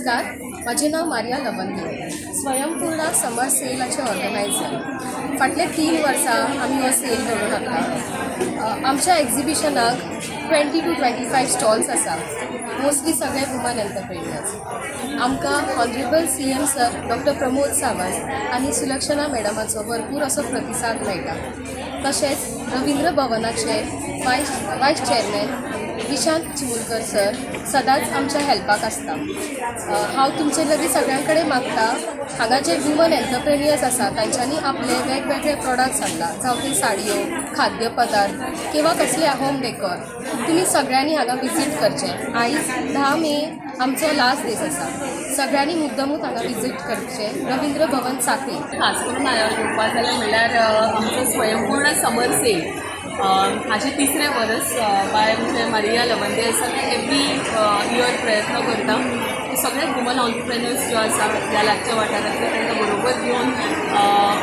नमस्कार, म्हजें नांव Maria Lawande, Swayampurna summer सेलाचे organiser. फाटले 3 वर्सां आमी हो सेल घडोवन हाडटा. आमच्या एग्जिबिशनाक 20 to 25 stalls आसा, मोस्टली सगळे वुमन एंटरप्रेन्युअर्स. आमकां honourable CM sir doctor Pramod Sawant आनी सुलक्षणा मॅडमाचो भरपूर असो प्रतिसाद मेळटा. तशेंच रविंद्र भवनाचे वायस चेअरमॅन विशांत चिमुलकर सर सदांच आमच्या हेल्पाक आसता. हांव तुमचे लागीं सगळ्यां कडेन मागता, हांगा जे वुमन एंटरप्रेन्युअर्स आसा तांच्यांनी आपले वेगवेगळे प्रोडक्ट्स हाडला, जावं ते साडयो, खाद्य पदार्थ किंवा कसले होम डेकॉर, तुमी सगळ्यांनी हांगा विजीट करचें. आयज 10 मे आमचो लास्ट दीस आसा. सगळ्यांनी मुद्दमूच हांगा विजीट करचें, रविंद्र भवन, साखळी. खास करून घेवपा जाल्यार म्हणल्यार आमचो स्वयंपूर्ण समर सेल हाचें तिसरें वर्स. बाय आमचें मारिया लवंदे आसा, तें एवरी इयर प्रयत्न करता की सगळे वुमन ऑन्टरप्रेनर्स ज्यो आसा ह्या लागच्या वाठारांतले, तांकां बरोबर घेवन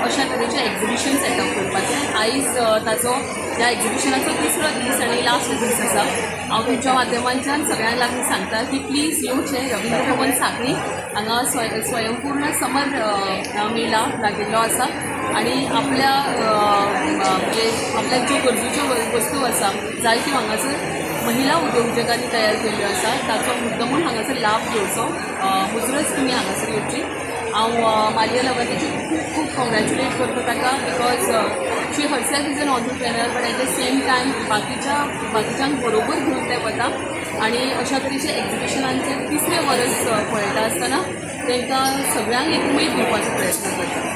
अशा तरेचें एक्झिबिशन सेटअप करपाचें. आयज ताचो ह्या एक्झिबिशनाचो तिसरो दीस आनी लास्ट दीस आसा. हांव तुमच्या माध्यमांतल्यान सगळ्यांक लागीं सांगता की प्लीज येवचें. रविंद्र भवन, साखळी हांगा स्वयंपूर्ण समर मेला लागिल्लो आसा आनी आपल्या म्हणजे आपल्या ज्यो गरजेच्यो वस्तू आसा जायत्यो हांगासर महिला उद्योजकांनी तयार केल्ल्यो आसा, ताचो मुद्दमून हांगासर लाभ घेवचो. मुजरत तुमी हांगासर येवची. हांव मारिया लवंदेची खूब खूब कॉंग्रॅच्युलेट करता ताका, because she herself is an entrepreneur, but at the same time बाकीच्यांक बरोबर घेवन ते वता आनी अशा तरेचे एक्झिबिशनांचे तिसरें वर्स पळयता आसतना तांकां सगळ्यांक एक उमेद दिवपाचो प्रयत्न करता.